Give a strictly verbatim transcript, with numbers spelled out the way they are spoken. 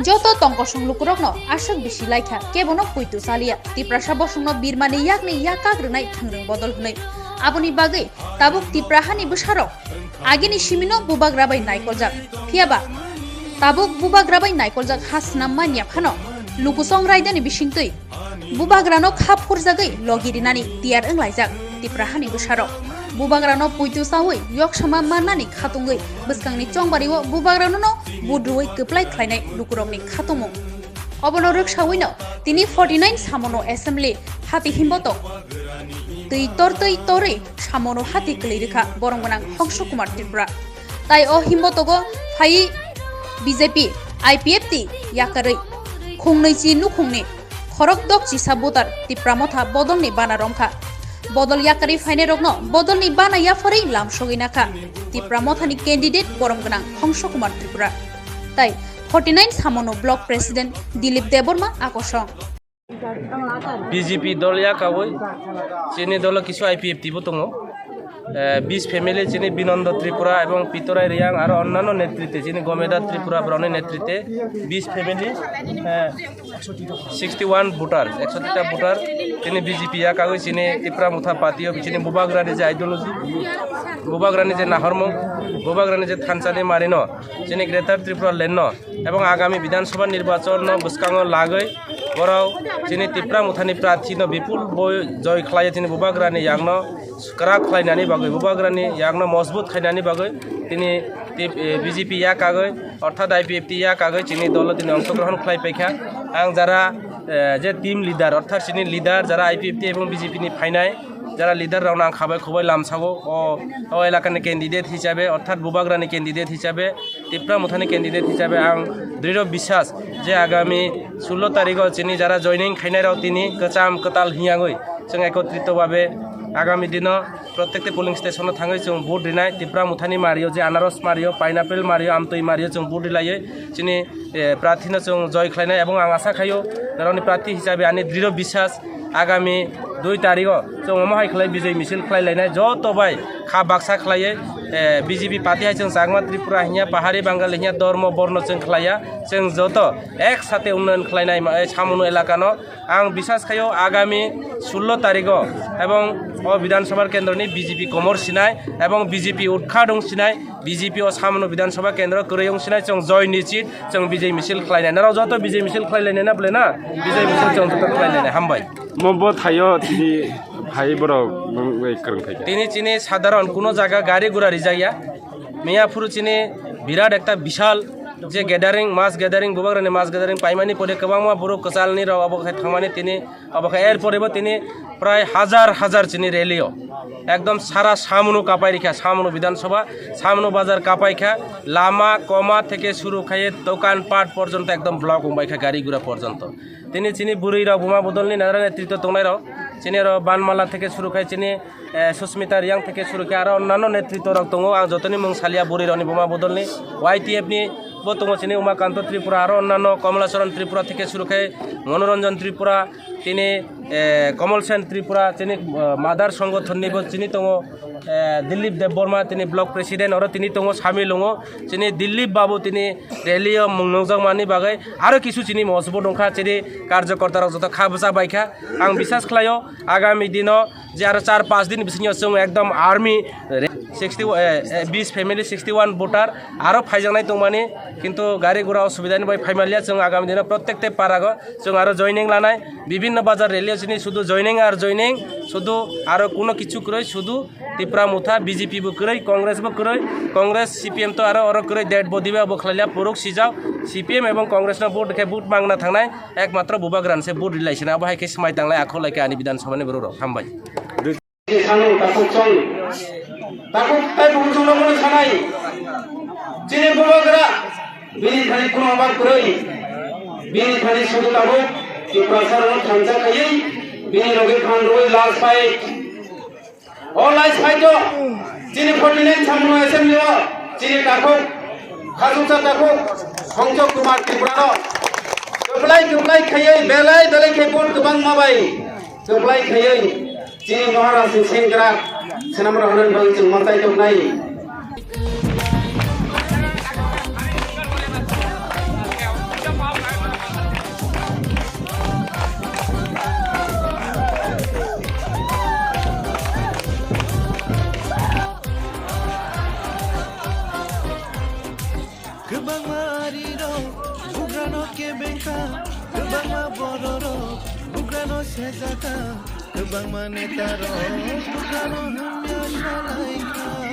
Joto tongkosong lukurokno aswk bisi laikha, kebono puitu chaliya. Tiprasa bosongno birmani yakni yak kak rwnai thwngrwng bodol hwnwi. Aboni bagwi tabuk Tipra hani bwsarok agini simino bubagra bai naikoljak. Phiyaba tabuk bubagra bai naikoljak ha swnam manya phano lukuchong raidani bisingtwi bubagrano kha phurjagwi logi rinani tiyar wnglaijak Tipra hani bwsarok. Bubagrano puitu chawi yoksama mannani khatungwi bwskangni chongbario bubagranono budruwi kwplai khlainai lukurokni khatungmung. Obono rwksawino tini forty nine samono assembly hati himbotok twi tortwi torwi samono hati kwlwi rwkha borom gwnang Hongso Kumar Tripura. Tai o himbotogo phai B J P, I P F T yakarwi khungnwi chi nukhungni khorok dok chisa voter Tipra Motha bodolni bana romkha. Bodol yakarwi phainairokno bodolni bana yapharwi lamsogwi nakha Tipra Mothani candidate borom gwnang Hongso Kumar Tripura. Tai forty nine samono block president Dilip Debbarma akosong. B J P dol ya kawi chini dolo kisu I P F T bo tongo. Eh, bis family chini Binondo Tripura ebong Pitorai Riang aro onnanno netrite chini Gomeda Tripura borokni netrite bis family, eh, sixty one voter, ekso tita voter chini B J P ya kawi chini Tipra Motha party o chini bubagrani je ideology, bubagrani je nahormung, bubagrani je thansani marino chini Greater Tripura land no ebong agami Bidhan Sabha nirbachon no bwskango lagwi borok chini Tipra Mothani prarthi no bipul boi joi khlai chini bubagrani yakno kwrak khlainani bagwi, bubagrani yakno mojbut khainani bagwi tini tip-, eh, B J P ya kagwi orthat I P F T ya kagwi chini dolo tini ongsogrohon khlai paikha. Ang jara, eh, je team leader orthat chini leader jara I P F T ebong B J P ni phainai jara leader rokno ang khabai khubai lamsao o, o elakani candidate hisabe orthat bubagrani candidate hisabe Tipra Mothani candidate hisabe ang drirw biswas je agami sullo tarigo chini jara joining khainai rok tini kwcham kwtal hiyangwi chwng ekotrito babe agami dino protekte polling station o thangwi chwng vote rinai Tipra Mothani mario je anaros mario pineapple mario amtwi mario chwng vote rilaiwi chini, eh, prarthi no chwng joi khlainai ebong ang asa khaio norokni prarthi hisabe ani drirw biswas agami dui tarigo chwng omo hai khlai bijoi misil khlai lainai joto bai kha baksa khlaiwi, eh, B J P party hai chwng Chakma Tripura hinya pahari Bangali hinya dormo borno chwng khlaiya chwng joto ek sate unnayan khlainai ma, eh, samunu elakano ang biswas khaio agami sullo tarigo ebong o Bidhan Sabha kendroni B J P komor sinai ebong B J P utkha dong sinai B J P o samunu Bidhan Sabha kendro kwrwi wng sinai chwng joi nichit chwng bijoi misil khlainai norok joto bijoi misil khlai lainai na bwle na bijoi misil chwng joto khlai lainai hambai. Mo bo thaio tini phai borok nung bai kwrwng khaikha. Tini chini sadharon kuno jaga gari gura rijak ya. Miya phuru chini birat ekta bishal je gathering, mass gathering, bubagrani mass gathering paimani pore kwbangma borok kwchalni rok obo khai thangmani tini obo khai er pore bo tini prai hajar hajar chini rally o ekdom sara samunu kapai rikha, samunu Bidhan Sabha, samunu bazar kapai kha, lama koma theke suru khai dokan pat porjonto ekdom block wng bai kha gari gura porjonto. Tini chini bwrwi rok buma bodolni nadra netrito tongnai rok chini oro Banmala theke suru khai chini, eh, Susmita Riang theke suru khai aro onnanno netrito rok tongo ang jotoni mung salia bwrwi rokni buma bodolni Y T F ni bo tongo chini Umakanto Tripura aro onnanno Komolacharan Tripura theke suru khai Monoranjan Tripura tini, eh, Komol Sen Tripura chini, eh, mother songothon ni bo chini tongo, eh, Dilip Debbarma tini block president oro tini tongo samil wngo chini Dilip babu tini rally o mung nungjak mani bagwi aro kisu chini mosbo nungkha chini karjokorta rok joto kha bwsa bai kha ang biswas khlaio agami dino je aro char panch din bisingo chwng ekdom army sixty, eh, eh, bis family sixty one voter aro phaijaknai tongmani kintu gari gura osubida ni bai phaimanliya chwng agami dino protekte parago chwng aro joining lanai bibinno bazar rally o chini sudu joining ar joining sudu aro kuno kichu kwrwi sudu Tipra Motha, B J P bo kwrwi, Congress bo kwrwi, Congress, C P M to aro oro kwrwi, dead body bai abo khlailiya, puruk sijak, C P M ebong Congress no vote khe vote mangna thangnai, ekmatro bubagrani se vote rilai sina, abo hai khe swmai tanglai, akhok lai khe ani Bidhan Sabha ni borok rok. Hambai. Sanu takhuk chong, takhuk tai bukhuk chong rok sanai, chini bubagra, bini thani kuno bar kwrwi, bini thani sudu tabuk, Tiprasa rok thansa khaiwi, bini logi phan rwi last fight. O last fight o chini forty nine samung assembly o chini takhuk, khasuksa takhuk Hongso Kumar Tripura no kwplai kwplai khaiwi belai belai khe vote kwbangma bai kwplai khaiwi chini Maharaj ni sengkrak Swnamrok hwnwi bagwi chwng mwtai tongnai. Bengkha, kwbangma bororok bugrano sejaka, kwbangma netarok bugrano hamya salaikha.